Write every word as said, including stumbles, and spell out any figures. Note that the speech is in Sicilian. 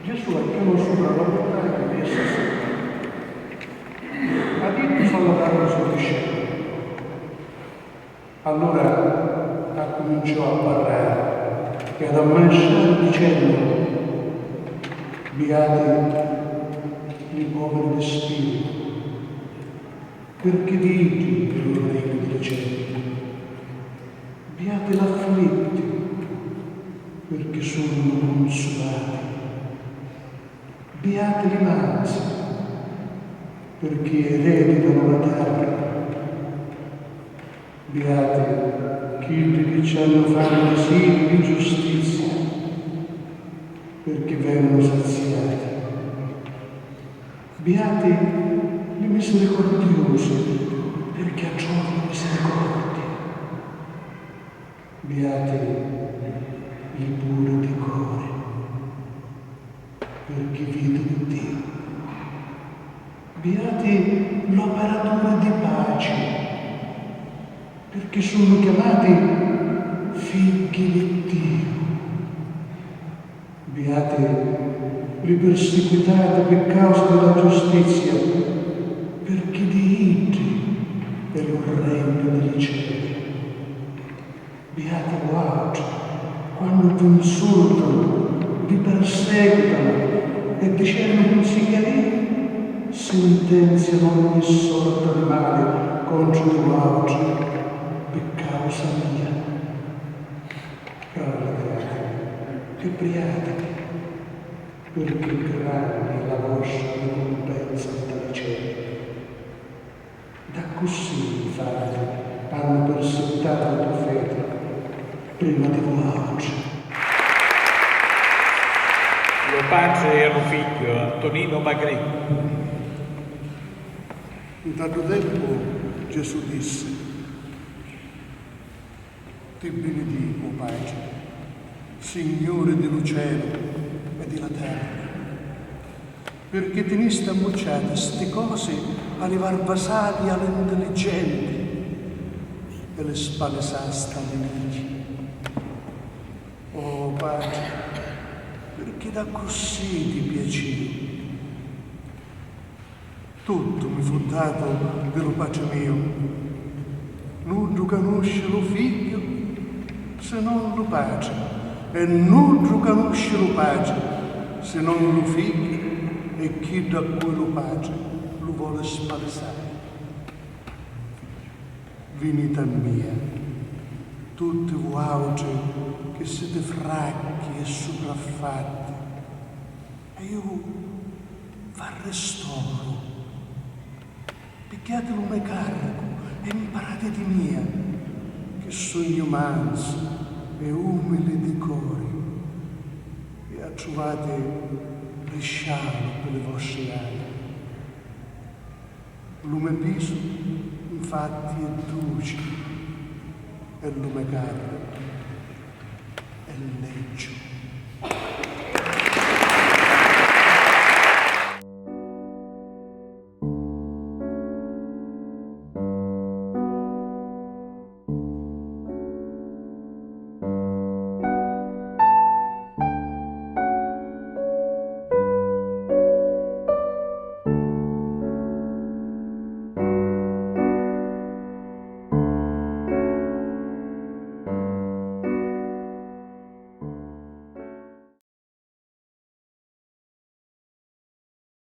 Gesù acchianò supra la muntagna di Gesusalemi. Ad iddu s'allataru li so discepuli. Allura accuminciò a parrari e ad ammanisciari dicennu: Biati li poviri di spiritu, pirchì di iddi è lu regnu di li celi. Biati l'afflitti, pirchì sunnu cunsulati. Biati li mansi, pirchì ereditanu la terra. Biati chiddi chi ci hannu fami e siti di giustizia, pirchì venunu saziati. Biati li misiricordiusi, pirchì attruvanu misiricordia. Biati li puri di cori, pirchì vidinu Diu. Biati l'operaturi di paci, pirchì sunnu chiamati figghi di Diu. Biati li pirsiquitati pi causa di la giustizia, pirchì di iddi è lu regnu di li celi. Biati vuautri, quannu vi nsultanu, vi persequitanu e dicennu cunsigghiarii, sintenzianu ogni sorta di mali contru di vuautri pi causa mia. Ralligrati e briati, pirchì granni è la vostra ricumpensa nta li celi. D'accussì, infatti, hannu pirsiquitatu li prufeti prima di vuautri. Lu Patri e lu Figghiu, Antonino Magri. Nta ddu tempu Gesù dissi: Ti binidicu, o Patri, Signuri di lu celu e di la terra, pirchì tinisti ammucciati sti cosi a li varvasali e a li ntiligenti e li spalisasti a li nichi. O Patri, pirchì d'accussì ti piacìu. Tuttu mi fu datu di lu Patri miu. Nuddu canusci lu Figghiu si non lu Patri, e nuddu canusci lu Patri si non lu Figghiu e chiddu a cui lu Patri lu voli spalisari. Viniti a mia, tutti vuautri chi siti fracchi e supraffatti, e iu v'arristoru. Pigghiati lu me carricu e mparati di mia, chi sugnu mansu e umili di cori, e attruvati riscialu pi li vostri ali. Lu me pisu, nfatti, è duci e lu me carricu è leggiu.